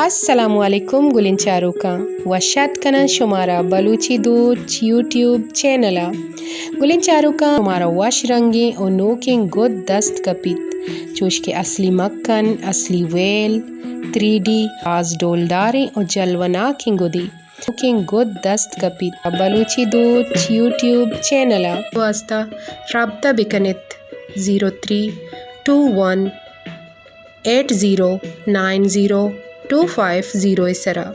السلام علیکم گلیں چاروکاں، وش آتک کناں شمارا بلوچی دوچ یوٹیوب چینل ءَ۔ گلیں چاروکاں، شمارا وش رنگیں ءُ نوکیں گد دست کپیت، چوش کہ اصلی مکن، اصلی ویل، تھری ڈی، باز ڈولداریں ءُ جلوہ ناکیں گدے۔ نوکیں گد دست کپیت، بلوچی دوچ یوٹیوب چینل ءِ واستہ رابطہ بکنت zero three two one eight zero nine zero two five zero ءِ سرا۔